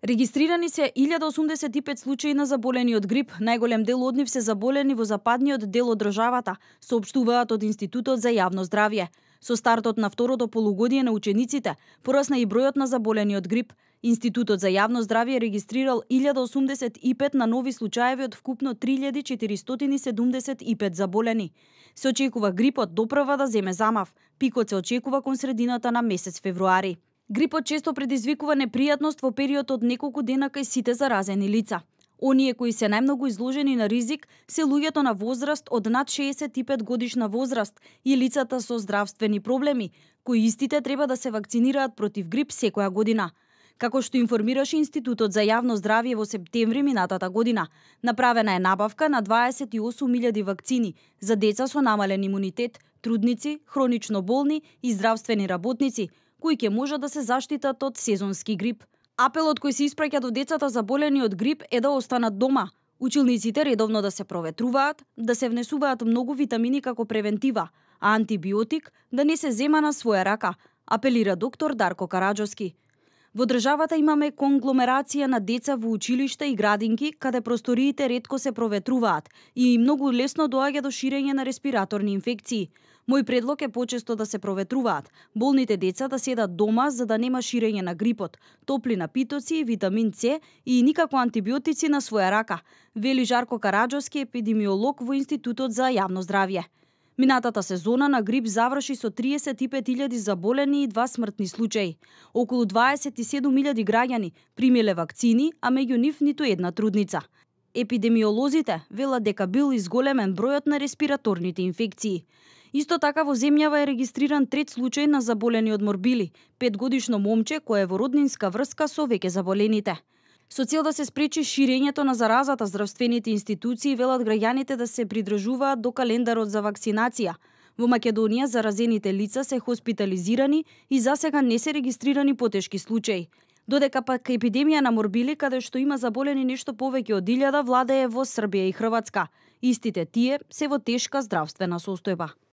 Регистрирани се 1085 случаи на заболени од грип, најголем дел од нив се заболени во западниот дел од државата, соопштуваат од Институтот за јавно здравје. Со стартот на второто полугодие на учениците, порасна и бројот на заболени од грип. Институтот за јавно здравје регистрирал 1085 на нови случаеви од вкупно 3475 заболени. Се очекува грипот допрва да земе замав. Пикот се очекува кон средината на месец февруари. Грипот често предизвикува непријатност во период од неколку дена кај сите заразени лица. Оние кои се најмногу изложени на ризик се луѓето на возраст од над 65 годишна возраст и лицата со здравствени проблеми, кои истите треба да се вакцинираат против грип секоја година. Како што информираше Институтот за јавно здравје во септември минатата година, направена е набавка на 28.000 вакцини за деца со намален имунитет, трудници, хронично болни и здравствени работници, кои ќе можат да се заштитат од сезонски грип. Апелот кој се испраќа до децата заболени од грип е да останат дома. Училниците редовно да се проветруваат, да се внесуваат многу витамини како превентива, а антибиотик да не се зема на своја рака, апелира доктор Дарко Караџовски. Во државата имаме конгломерација на деца во училишта и градинки, каде просториите ретко се проветруваат и многу лесно доаѓа до ширење на респираторни инфекции. Мој предлог е почесто да се проветруваат, болните деца да седат дома за да нема ширење на грипот, топли напитоци, витамин С и никако антибиотици на своја рака, вели Жарко Караџовски, епидемиолог во Институтот за јавно здравје. Минатата сезона на грип заврши со 35.000 заболени и 2 смртни случаи. Околу 27.000 граѓани примиле вакцини, а меѓу нив ниту една трудница. Епидемиолозите велат дека бил изголемен бројот на респираторните инфекции. Исто така во земјава е регистриран трет случај на заболени од морбили, 5-годишно момче кое е во роднинска врска со веќе заболените. Со цел да се спречи ширењето на заразата, здравствените институции велат граѓаните да се придржуваат до календарот за вакцинација. Во Македонија заразените лица се хоспитализирани и засега не се регистрирани потешки случаи. Додека пак епидемија на морбили, каде што има заболени нешто повеќе од 1000, владее во Србија и Хрватска. Истите тие се во тешка здравствена состојба.